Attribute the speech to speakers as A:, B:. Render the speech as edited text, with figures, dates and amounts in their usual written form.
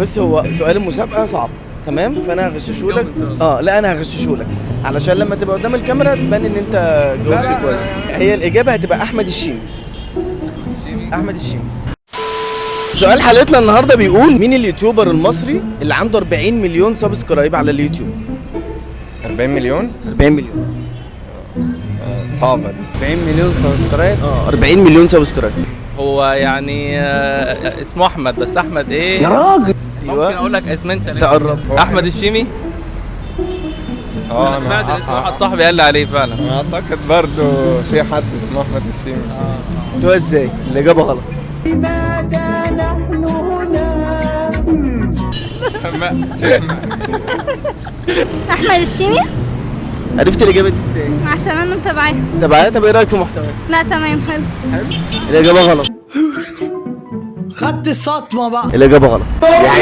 A: بس هو سؤال المسابقة صعب، تمام؟ فانا هغششه لك. لا انا هغششه لك علشان لما تبقى قدام الكاميرا تبان ان انت جاوبت كويس. هي الاجابة هتبقى احمد الشيمي. احمد الشيمي. سؤال حلقتنا النهارده بيقول مين ال YouTuber المصري اللي عنده 40 مليون subscribe على اليوتيوب؟
B: 40 مليون؟
A: 40 مليون.
B: صعبة دي.
C: 40 مليون subscribe.
A: 40 مليون subscribe.
C: هو يعني اسمه احمد، بس احمد ايه يا راجل؟ ممكن اقول لك اسمين تلاتة.
A: تقرب.
C: احمد الشيمي.
B: اه
C: انا سمعت
B: انا
C: اسم واحد صاحبي قال لي عليه فعلا.
B: انا اعتقد برضو في حد اسمه احمد الشيمي.
A: انتوا ازاي؟ الاجابة غلط.
D: احمد الشيمي.
A: عرفت الاجابة دي ازاي؟
D: عشان انا متابعاه.
A: طب طب ايه رايك في محتواه؟
D: لا تمام، حلو.
A: الاجابة غلط.
E: خدت الصدمة بقى.
A: الاجابة غلط.